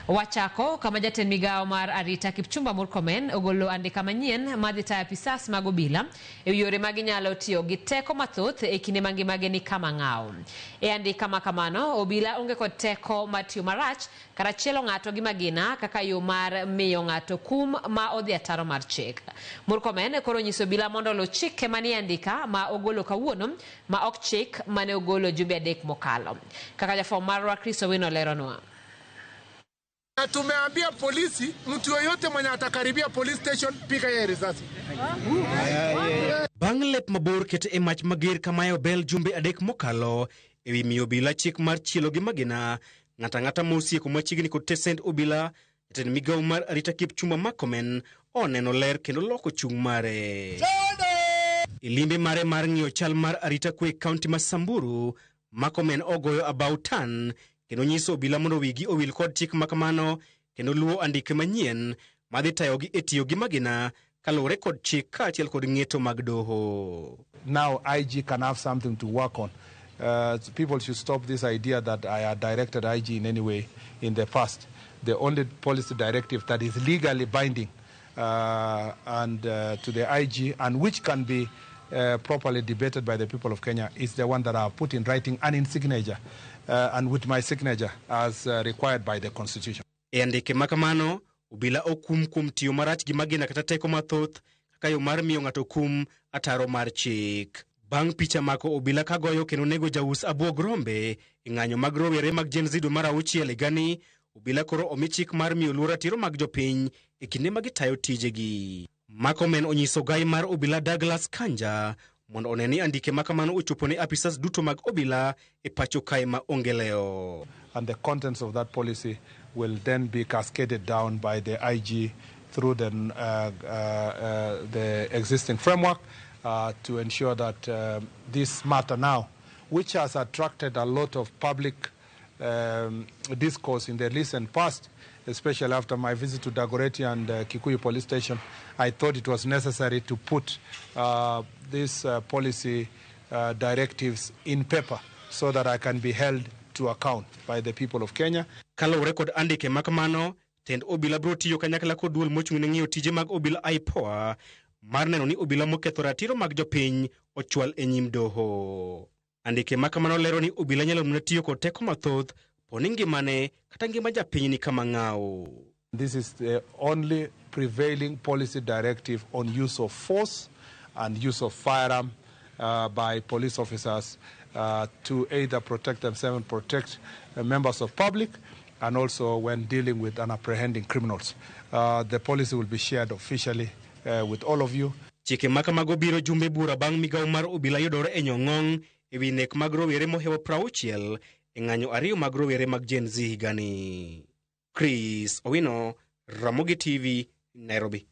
Wachako kama jatend migawo mar arita Kipchumba Murkomen ogolo andika manyien madhi tayo apisas mag obila e wi yore ma ginyalo tiyo gi teko mathoth e kinde ma ngimagi ni kama ng'aw. E andika ma kamano, obila onge kod teko mar tiyo marach kata chielo ng'ato gi magina kaka yo mar miyo ng'ato kum ma odhi ataro mar chik. Murkomen koro onyiso obila mondo oluw chike manie andika ma ogolo kawuono ma ok chik mane ogolo jumbe 3 mokalo. Kaka jafwambo marwa Chris Owino leronwa. Na tumeambia polisi mtu yoyote mwenye atakaribia police station piga yeye risasi. Bang' lep mabor kete e mach mager kamayo bel jumbe 3 mokalo ewi miyo obila chik mar chielo gi magina, ng'ato ang'ata ma osieko machiegni kod tesend obila, jatend migawo mar arita Kipchumba Murkomen oneno ler kendo loko chung' mare. E limbe mare mar ng'iyo chal mar arita kwe e kaunti ma Samburu, Murkomen ogoyo abaw tan kendo nyiso obila mondo wigi owil kod chik makamano kendo luwo andike manyien madhi tayogi e tiyo gi magina kaluwore kod chik kaachiel kod ng'eto mag doho. Now IG can have something to work on. People should stop this idea that I had directed IG in any way in the past. The only policy directive that is legally binding and to the IG and which can be properly debated by the people of Kenya is the one that I have put in writing and in signature, and with my signature as required by the Constitution. E andike makamano, obila okum kuom tiyo marach gi magina kata teko mathoth kaka yo mar miyo ng'ato kum ataro mar chik. Bang' picha mako obila kagoyo kendo nego jaus abuog rombe e ng'anyo mag rowere mag Gen Z dwe mar 6 higani, obila koro omi chik mar miyo luor ratiro mag jopiny e kinde ma gitayo tijegi. Murkomen onyiso gai mar obila Douglas Kanja mondo one ni andike makamano ochopo ne apisas duto mag obila e pacho kae ma onge lewo. And the contents of that policy will then be cascaded down by the IG through the existing framework to ensure that this matter now, which has attracted a lot of public discourse in the recent past, especially after my visit to Dagoretti and Kikuyu police station, I thought it was necessary to put these policy directives in paper so that I can be held to account by the people of Kenya. Kaluwore kod andike makamano, tend obila biro tiyo kanyakla kod duol mochung' ne ng'iyo tije mag obila IPOA mar neno ni obila moketho ratiro mag jopiny ochwal e nyim doho. Andike makamano lero ni obila nyalo mana tiyo kod teko mathoth po ni ngimane kata ngima japiny ni kama ng'aw. This is the only prevailing policy directive on use of force and use of firearm by police officers to either protect themselves and protect members of public, and also when dealing with and apprehending criminals. The policy will be shared officially with all of you. Chike makamago biro jumbe bura bang' migawo mar obila yudore e nyong'ong' e wi nek mag rowere mohewo 60 e ng'anyo 2 mag rowere mag Gen Z higani. Chris Owino, Ramogi TV, Nairobi.